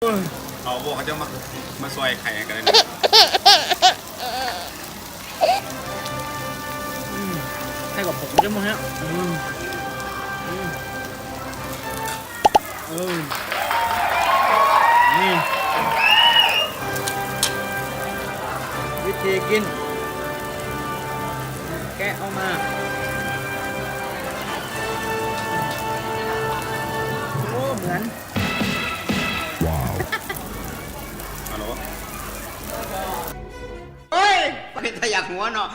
ເຂົາບອກເຂົາຈະມາ ມາຊ່ອຍໄຂກັນເລີຍ. ອືມ ໃສ່ກັບຜົມຈະບໍ່ແຮະ. ອືມ ອືມ ເອີ ນີ້ ວິທີກິນ ແກະອອກມາ. ໂອ້ ເໝືອນ ວ້າວ ຮາໂຫຼ ເອີຍ ເປັນຕາຢາກຫົວເນາະ.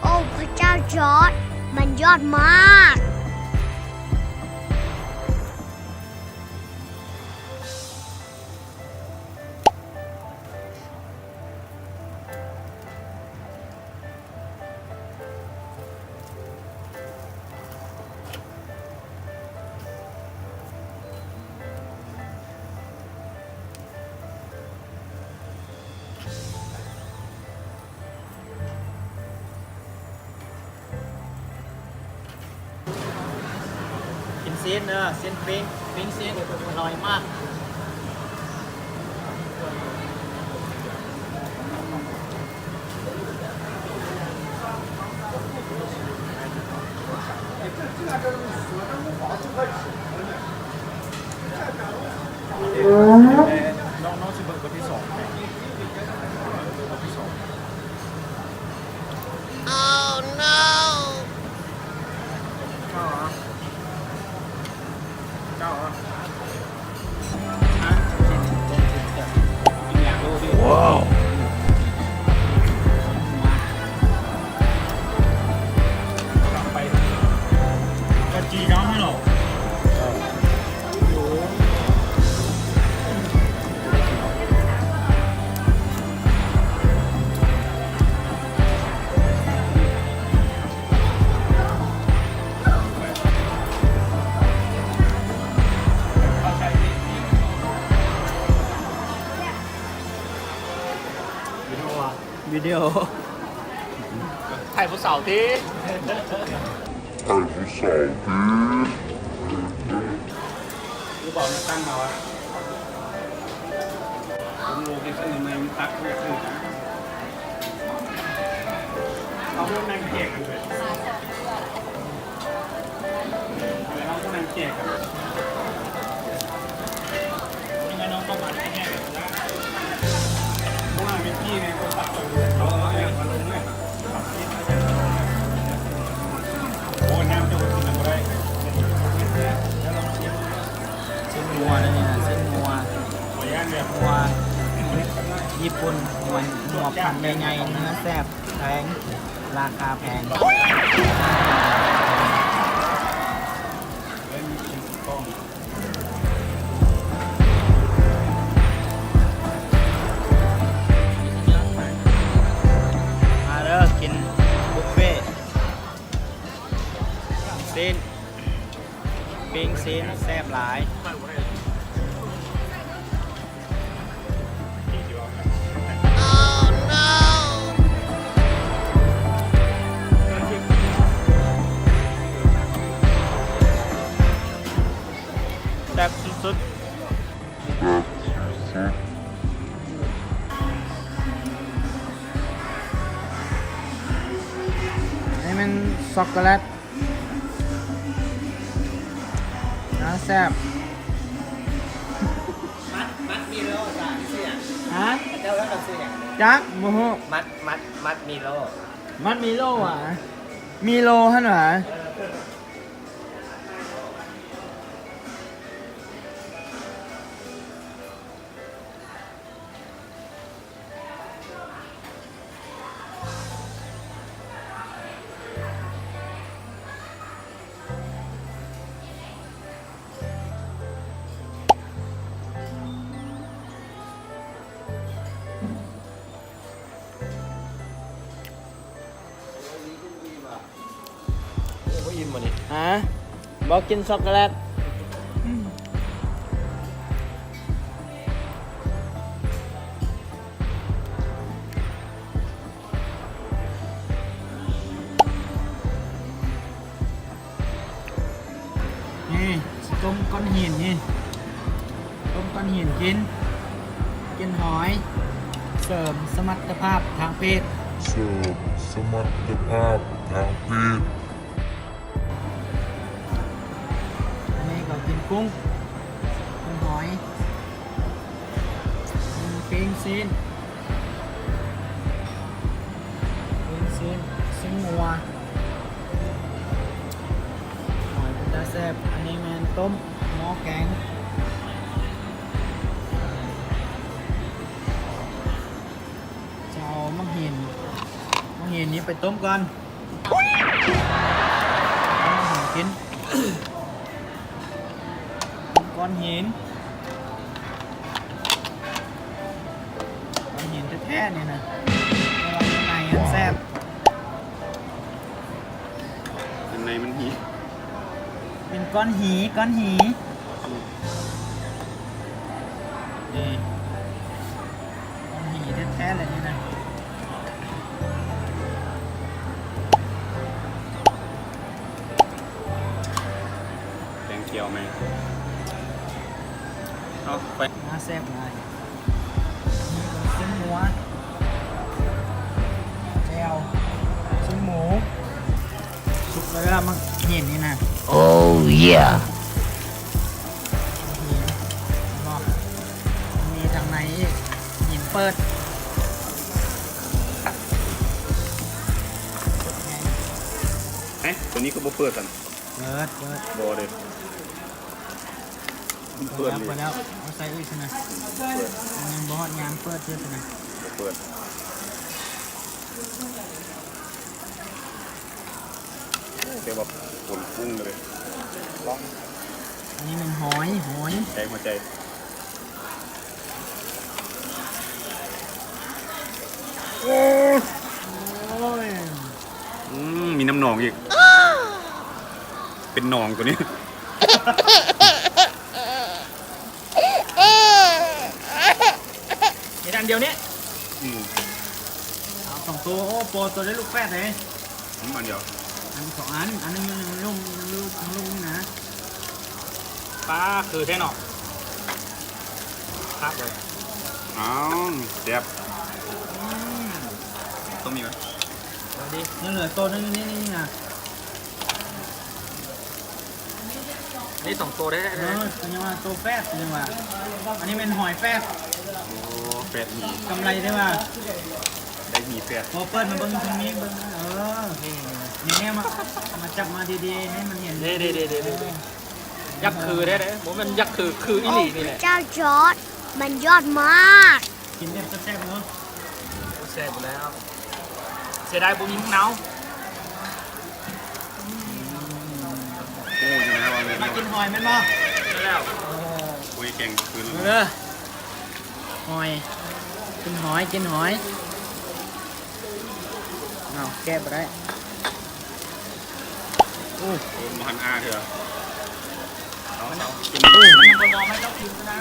ໂອ້ ພະເຈົ້າຈອດ ມັນຍອດມາກ. ກິນຊີ້ນເດີ ຊີ້ນປີ້ງ ປີ້ງຊີ້ນ ອະລ່ອຍມາກ. ນ້ອງ ນ້ອງຊິເບິ່ງບົດທີສອງ ບົດທີສອງ. Oh no! ວິດີໂອ ຖ່າຍຜູ້ສາວຕິ ຖ່າຍຜູ້ສາວຕິ. ຫຼືບໍ່ນັ່ງຕັ້ງມາວະ? ໂອ້ໂຫ ເຮັດອັນໃໝ່ມັນຕັດບໍ່ຢາກຖືກນະ. ເອົາພວກນັ່ງແຈກກັນເລີຍ ເອົາພວກນັ່ງແຈກກັນ. ຊີ້ນງົວເດີນີ້ນະ ຊີ້ນງົວ ງົວຍີ່ປຸ່ນ ງົວ ງົວພັນໃຫຍ່ໆ ເນື້ອແຊບແພງ. ລາຄາແພງ. ມາເດີ ກິນບຸບເຟ ຊີ້ນ ປີ້ງຊີ້ນແຊບຫຼາຍ. ແຊບສຸດໆ. ນີ້ແມ່ນຊັອກໂກແລັດ ໜ້າແຊບ. ມັດ ມັດມີໂລ ຈາກຊື່ຫຍັງ? ຮະ? ເຈົ້າເອີ້ນວ່າຊື່ຫຍັງ? ຈັກ ບໍ່ຮູ້. ມັດ ມັດ ມັດມີໂລ ມັດມີໂລຫວາ? ມີໂລຫັ້ນຫວາ? ເອີ. ບໍ່ອີ່ມບໍ່ນີ້? ຮະ? ບໍ່ກິນຊັອກໂກແລັດ? ນີ້ ຊິຕົ້ມກ້ອນຫີນນີ້ ຕົ້ມກ້ອນຫີນກິນ ກິນຫອຍ ເສີມສະມັດຕະພາບທາງເພດ ເສີມສະມັດຕະພາບທາງເພດ. ອັນນີ້ກໍກິນກຸ້ງ ກິນຫອຍ ກິນປີ້ງຊີ້ນ ປີ້ງຊີ້ນ ຊີ້ນງົວ ຫອຍເປັນຕາແຊບ. ອັນນີ້ແມ່ນຕົ້ມ ໝໍ້ແກງ ຈະເອົາໝາກຫີນ ໝາກຫີນນີ້ໄປຕົ້ມກ່ອນ. ກິນກ້ອນຫີນ ກ້ອນຫີນແທ້ໆ ນີ້ນະ ແຕ່ວ່າຢູ່ໃນມັນແຊບ ຢູ່ໃນມັນຫີ ເປັນກ້ອນຫີ ກ້ອນຫີ ອືມ ນີ້ ຂອງດີແທ້ໆ ເລີຍນີ້ນະ ແກງຂຽວແມ່ ເອົາໄປ ໜ້າແຊບຫຼາຍ ມີຊີ້ນງົວ ແຈ່ວ ຊີ້ນໝູ ສຸກແລ້ວເດີ ໝາກຫີນນີ້ນະ ໂອ້ເຢຍ ຫີນເນາະ ມີທາງໃນອີກ ຫີນເປີດ ເອີ ໂຕນີ້ຄືບໍ່ເປີດຊັ້ນ ເປີດ ເປີດ ບໍ່ເດ້ ມັນເປີດ ເປີດແລ້ວ ເປີດແລ້ວ ເອົາໃສ່ອີກຊັ້ນນະ ເປີດ ມັນຍັງບໍ່ຮອດຍາມເປີດເທື່ອຊັ້ນນະ ບໍ່ເປີດ. ແຕ່ວ່າຂົນກຸ້ງເລີຍ ອັນນີ້ແມ່ນຫອຍ ຫອຍ ໃຈຫົວໃຈ ໂອ້ຍ ອືມ ມີນ້ຳໜອງອີກ ເປັນໜອງໂຕນີ້. ເຮັດອັນດຽວນີ້ ອືມ ເອົາສອງໂຕ ໂອ້ ໂປໂຕໄດ້ລູກແຝດເດ້ ອືມ ອັນດຽວ ອັນສອງອັນ ອັນໜຶ່ງຢູ່ເທິງລຸ່ມ ຢູ່ເທິງລຸ່ມນີ້ນະ ປາ ຄືແທ້ເນາະ ຄັກເລີຍ ອ້າວ ແຊບ ອືມ ຕ້ອງມີໄໝ? ເອົາດີ ຍັງເຫຼືອໂຕໜຶ່ງນີ້ ນີ້ນະ. ອັນນີ້ສອງໂຕແທ້ໆ ເອີ ເພິ່ນຍັງວ່າໂຕແຝດ ເພິ່ນຍັງວ່າ ອັນນີ້ແມ່ນຫອຍແຝດ ໂອ້ ແຝດໝີ ກຳໄລໄດ້ວ່າ ໄດ້ໝີແຝດ ພໍເປີດມາເບິ່ງທາງນີ້ເບິ່ງ ເອີ ນີ້ ນີ້ ນີ້ ມາ ມາຈັບມາດີໆ ໃຫ້ມັນເຫັນ ເດ້ໆ ເດ້ໆ ຍັກຄືແທ້ໆ ບໍ່ແມ່ນຍັກຄື ຄືອີ່ຫຼີນີ້ແຫຼະ ເຈົ້າຈອດ ມັນຍອດມາກ ກິນແບບແຊບໆ ເນາະ ແຊບຢູ່ແລ້ວ ເຊ ເສຍດາຍບໍ່ມີໝາກນາວ. ໂອ້ ຢູ່ໃນວ່າ ມາກິນຫອຍແມ່ນບໍ່? ແລ້ວ ໂອ້ຍ ແຂງຄືນ ເດີ ຫອຍ ກິນຫອຍ ກິນຫອຍ. ອ້າວ ແກະບໍ່ໄດ້. ໂອ້ຍ ບໍ່ທັນອ້າເທື່ອ. ເອົາ ເອົາ ກິນ ມັນຍັງບໍ່ນອນ ມັນຕ້ອງກິນນະ.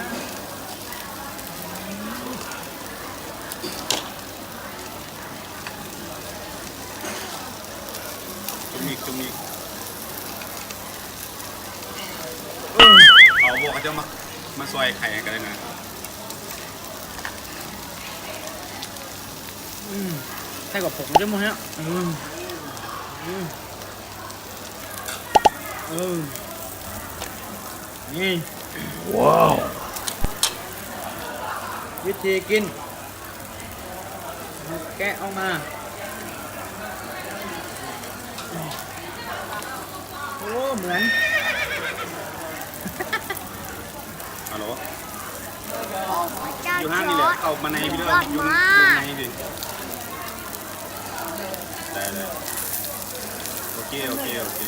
ຈຸ່ມອີກ ຈຸ່ມອີກ. ເອີ ເອົາບໍ່ ເຂົາເຈົ້າມາ ມາຊ່ອຍໄຂໃຫ້ກັນເລີຍນະ. ອືມ ໃສ່ກັບຜົງເຈົ້າໝົດແລ້ວ. ອືມ ອືມ ເອີ ນີ້ ວ້າວ ວິທີກິນ. ແກະອອກມາ. ໂອ້ ເໝືອນ ຮັລໂຫຼ ຢູ່ຫ້າງນີ້ແຫຼະ ເຂົ້າມາໃນພີ້ເດີ ຢູ່ ຢູ່ໃນພີ້. ໄດ້ ໄດ້ ໂອເຄ ໂອເຄ ໂອເຄ.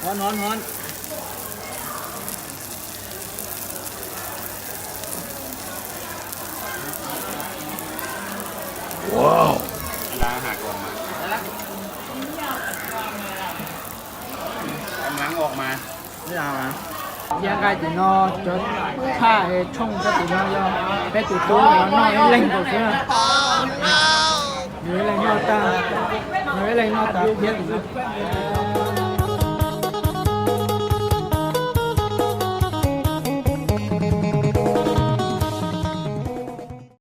ຮ້ອນ ຮ້ອນ ຮ້ອນ. ວ້າວ ອັນດາຫາກອອກມາ ກຳລັງອອກມາ. ເຮັດຫຍັງຫວາ? ເຮັດຫຍັງກະຊິເນາະ ຈົດພາເຮັດຊົງກະຊິເນາະ ເຮັດຕູຕູ້ເນາະ ເຮັດເຫຼັ່ງຕົວເສືອ ເຮັດເຫຼັ່ງເນາະຕາ ເຮັດເຫຼັ່ງເນາະຕາ ເຮັດ